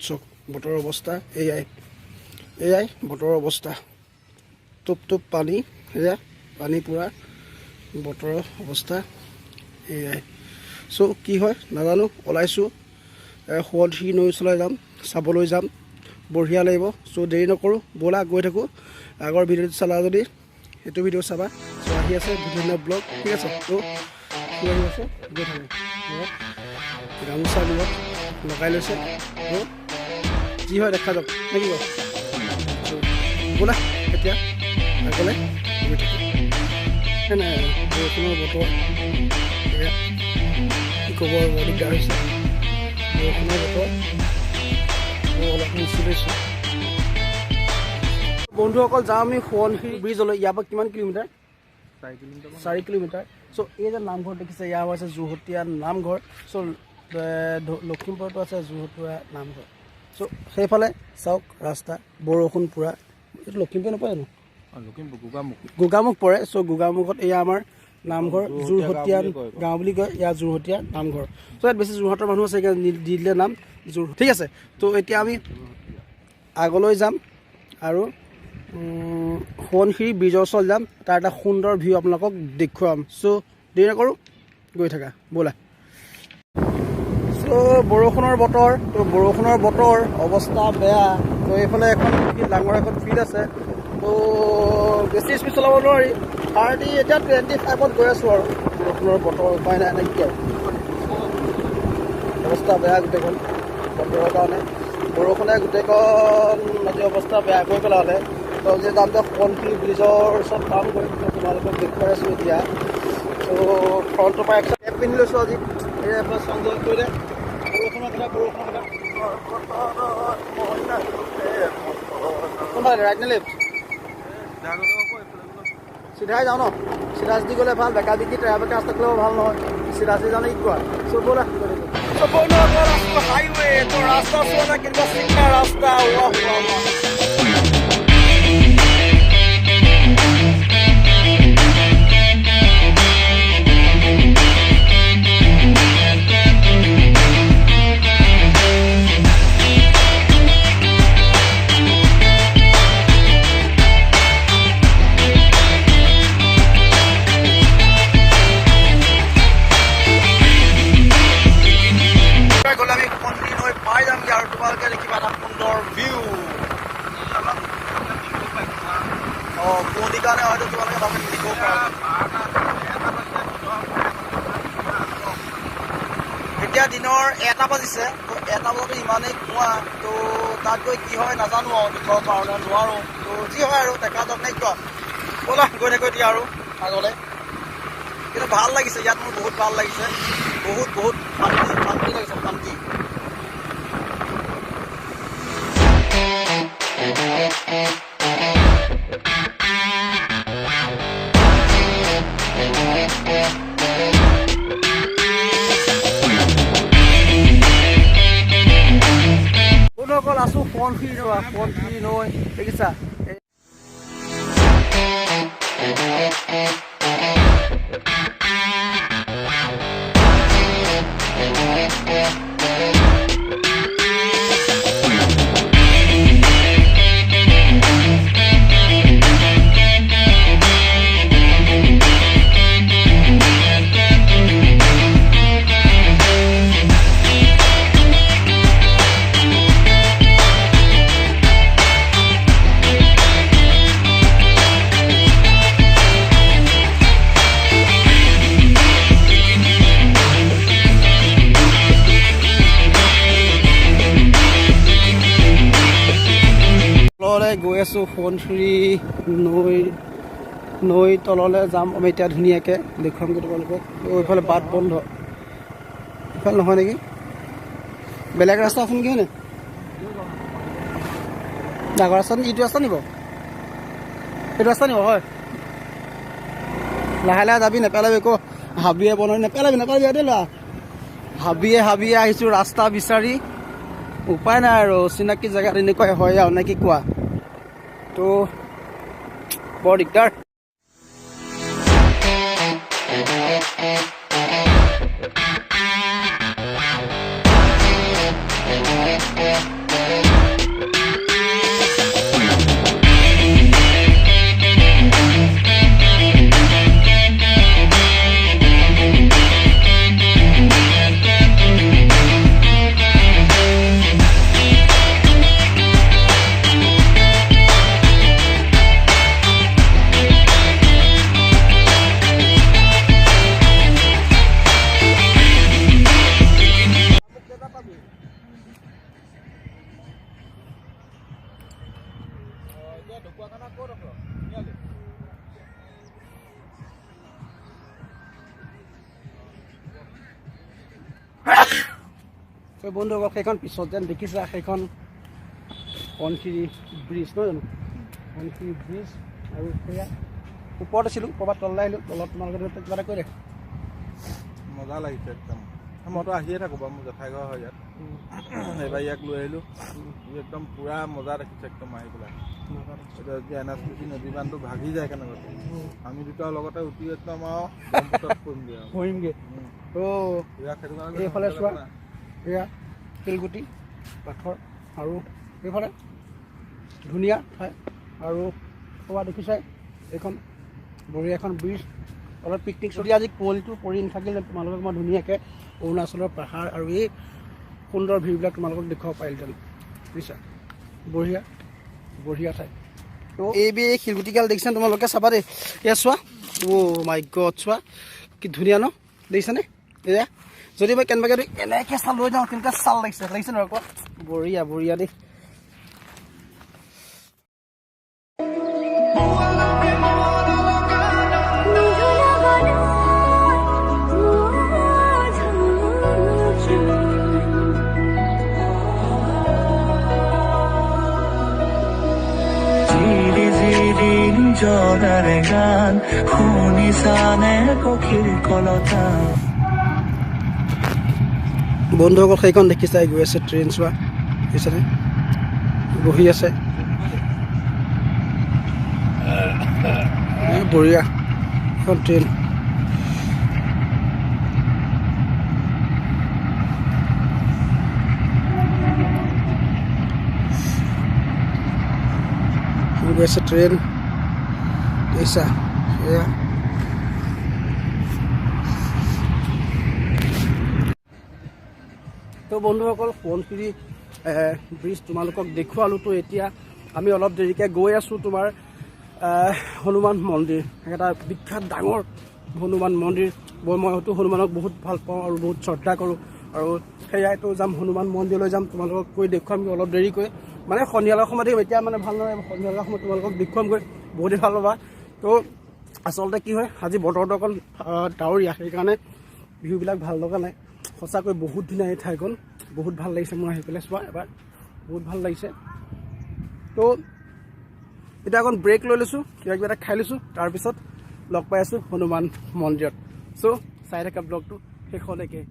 চাওক বতৰৰ অৱস্থা এয়াই, এয়াই বতৰৰ অৱস্থা। টোপ টোপ পানী, এয়া পানী পূৰা বতৰৰ অৱস্থা এয়াই। চ' কি হয় নাজানো, ওলাইছোঁ সোৱণশিৰি নৈ ওচৰলৈ যাম, চাবলৈ যাম, বঢ়িয়া লাগিব। চ' দেৰি নকৰোঁ, ব'লা গৈ থাকোঁ। আগৰ ভিডিঅ'টো চালা যদি এইটো ভিডিঅ' চাবা। চ' আহি আছে বিভিন্ন ব্লগ, ঠিক আছে। ত' কি আহি আছে গৈ থাকোঁ। গামোচা মূৰত লগাই লৈছে, ত' যি হয় দেখা যাওক, নে কি কয়? ব'লা এতিয়া আগলৈ গৈ থাকোঁ। নাই বৰষুণৰ বতৰ, এয়া কি ক'ব আৰু, বৰ দিগদাৰ হৈছে বৰষুণৰ বতৰ। অলপ মুচি লৈছোঁ। বন্ধুসকল, যাওঁ আমি সোৱণশিৰি ব্ৰিজলৈ। ইয়াৰ পৰা কিমান কিলোমিটাৰ? 4 কিলোমিটাৰ। চ' এই যে নামঘৰ দেখিছে, ইয়াৰ আছে যোৰহটীয়া নামঘৰ। চ' লখিমপুৰতো আছে যোৰহটীয়া নামঘৰ। চ' সেইফালে চাওক ৰাস্তা, বৰষুণ পূৰা। এইটো লখিমপুৰ নপৰে জানো? গোগামুখ পৰে। চ' গোগামুখত এয়া আমাৰ নামঘৰ, যোৰহটীয়া গাঁও বুলি কয়, ইয়াৰ যোৰহটীয়া নামঘৰ। চ' ইয়াত বেছি যোৰহাটৰ মানুহ আছে, সেইকাৰণে দি দিলে নাম যোৰ, ঠিক আছে। ত' এতিয়া আমি আগলৈ যাম আৰু সোৱণশিৰি ব্ৰিজৰ ওচৰত যাম, তাৰ এটা সুন্দৰ ভিউ আপোনালোকক দেখুৱাম। চ' দেৰি নকৰোঁ, গৈ থাকা ব'লা। চ' বৰষুণৰ বতৰ, ত' বৰষুণৰ বতৰ অৱস্থা বেয়া। ত' এইফালে এখন ডাঙৰ এখন ফিল্ড আছে, ত' বেছি স্পীড চলাব নোৱাৰি। 30, এতিয়া 25ত গৈ আছোঁ আৰু। বৰষুণৰ বতৰ, উপায় নাই, নাইকিয়া অৱস্থা বেয়া গোটেইখন বতৰৰ কাৰণে। বৰষুণে গোটেইখন আজি অৱস্থা বেয়া কৰি পেলালে। তো যে যাম যে সোৱণশিৰি ব্ৰিজৰ ওচৰত পামগৈ, তোমালোকক দেখুৱাই আছোঁ এতিয়া। ত' ফ্ৰণ্টৰ পৰা এক্সট্ৰা কেপ পিন্ধি লৈছোঁ আজি। এই এফালে সংযোগ কৰিলে বৰষুণৰ কথা, বৰষুণৰ কথা। কোনফালে, ৰাইট নে লেফ্ট? চিধাই যাওঁ ন? চিধা চিধি গ'লে ভাল, বেকা বিকি ট্ৰেফিক ৰাস্তা গ'লে ভাল নহয়। চিধা চিধি যাওঁ নে কি কোৱা? চ' ব'লা। হাইৱে তো ৰাস্তা চোৱা না, কেনেকুৱা চিকনা ৰাস্তা। ৱাহ ৱাহ ৱাহ। পাই যামগৈ আৰু তোমালোকে দেখিবা এটা সুন্দৰ ভিউ। অঁ, কুঁৱলীৰ কাৰণে হয়তো তোমালোকে ভালকৈ দেখিব পাৰা। এতিয়া দিনৰ 1টা বাজিছে, তো 1টা বজাতো ইমানেই কুঁৱা, তো তাত গৈ কি হয় নাজানো আৰু, দেখুৱাব পাৰোঁ নে নোৱাৰোঁ। তো যি হয় আৰু দেখা যাওক, নে কি কয়? ব'লা গৈ থাকোঁ এতিয়া আৰু আগলৈ। কিন্তু ভাল লাগিছে ইয়াত, মোৰ বহুত ভাল লাগিছে, বহুত বহুত শান্তি, শান্তি লাগিছে, শান্তি। বন্ধুসকল, আছো সোৱণশিৰি নৈ, সোৱণশিৰি নৈ দেখিছা। তললৈ গৈ আছোঁ, সোৱণশিৰি নৈ তললৈ যাম আমি এতিয়া, ধুনীয়াকৈ দেখুৱামগৈ তোমালোকক। এইফালে বাট বন্ধ, ইফালে নহয় নেকি? বেলেগ ৰাস্তা আছে নেকি? হয়নে ডাঙৰ ৰাস্তা? এইটো ৰাস্তা নিব, এইটো ৰাস্তা নিব হয়। লাহে লাহে যাবি, নেপেলাবি একো, হাবিয়ে বনাই নেপেলাবি, নেপেলাবি দেই ল'ৰা। হাবিয়ে হাবিয়ে আহিছোঁ ৰাস্তা বিচাৰি, উপায় নাই আৰু, চিনাকি জেগাত এনেকুৱাই হয় আৰু, নে কি কোৱা? তো বৰ দিগদাৰ। বন্ধুসকল, সেইখন পিছত যেন দেখিছা সেইখন সোৱণশিৰি ব্ৰিজ নহয় জানো? সোৱণশিৰি ব্ৰিজ। আৰু সেয়া ওপৰত আছিলোঁ, ক'ৰবাত তললৈ আহিলোঁ, তলত তোমালোকে কিবা এটা কৈ দে। মজা লাগিছে একদম। মইতো আহিয়ে থাকোঁ বাৰু, মোৰ জেঠাই ঘৰ হয় ইয়াত। এইবাৰ ইয়াক লৈ আহিলোঁ, একদম পূৰা মজা দেখিছে একদম আহি পেলাই। এতিয়া যদি NSPC নদী বান্ধটো ভাগি যায় কেনেবাকৈ, আমি দুটাৰ লগতে উঠি একদম আৰু পৰিমগৈ আৰু। পৰিমগৈ। তো এইফালে চোৱা, এয়া শিলগুটি পাথৰ, আৰু এইফালে ধুনীয়া ঠাই। আৰু ক'ৰবাত দেখিছাই এইখন বঢ়িয়া এখন ব্ৰিজ। অলপ পিকনিক যদি আজি কুঁৱলীটো পৰি নাথাকিলে তোমালোকক মই ধুনীয়াকৈ অৰুণাচলৰ পাহাৰ আৰু এই সুন্দৰ ভিউবিলাক তোমালোকক দেখুৱাব পাৰিলোহেঁতেন, বুজিছা? বঢ়িয়া বঢ়িয়া ঠাই। তো এই বি এই শিলগুটিগাল দেখিছা তোমালোকে, চাবা দেই। এয়া চোৱা, অ' মাই গড, চোৱা কি ধুনীয়া ন, দেখিছানে? এয়া যদি মই কেনেবাকৈ এনেকৈ চাল লৈ যাওঁ, কেনেকুৱা চাল লাগিছে, লাগিছে নহয় কোৱা? বঢ়িয়া বঢ়িয়া দেই। গান শুনিছানে পক্ষীৰ কলতা। বন্ধুসকল, সেইখন দেখিছাই গৈ আছে ট্ৰেইন, চোৱা দেখিছানে বহি আছে, বঢ়িয়া এখন ট্ৰেইন। গৈ আছে ট্ৰেইন, দেখিছা? এয়া তো বন্ধুসকল, সোৱণশিৰি ব্ৰিজ তোমালোকক দেখুৱালোঁ। তো এতিয়া আমি অলপ দেৰিকৈ গৈ আছোঁ তোমাৰ হনুমান মন্দিৰ, এটা বিখ্যাত ডাঙৰ হনুমান মন্দিৰ। মই হয়তো হনুমানক বহুত ভাল পাওঁ আৰু বহুত শ্ৰদ্ধা কৰোঁ, আৰু সেয়াইতো যাম হনুমান মন্দিৰলৈ যাম, তোমালোকক গৈ দেখুৱামগৈ অলপ দেৰিকৈ, মানে সন্ধিয়া লগা সময়ত দেখিম। এতিয়া মানে ভাল নহয়, সন্ধিয়া লগা সময়ত তোমালোকক দেখুৱামগৈ, বহুতেই ভাল পাবা। তো আচলতে কি হয়, আজি বতৰটো অকণ ডাৱৰীয়া, সেইকাৰণে ভিউবিলাক ভাল লগা নাই। সঁচাকৈ বহুত ধুনীয়া এই ঠাইখন, বহুত ভাল লাগিছে মোৰ আহি পেলাই চোৱা এবাৰ, বহুত ভাল লাগিছে। তো এতিয়া অকণ ব্ৰেক লৈ লৈছোঁ, কিবা কিবা এটা খাই লৈছোঁ, তাৰপিছত লগ পাই আছোঁ হনুমান মন্দিৰত। চ' চাই থাকা ব্লগটো শেষলৈকে।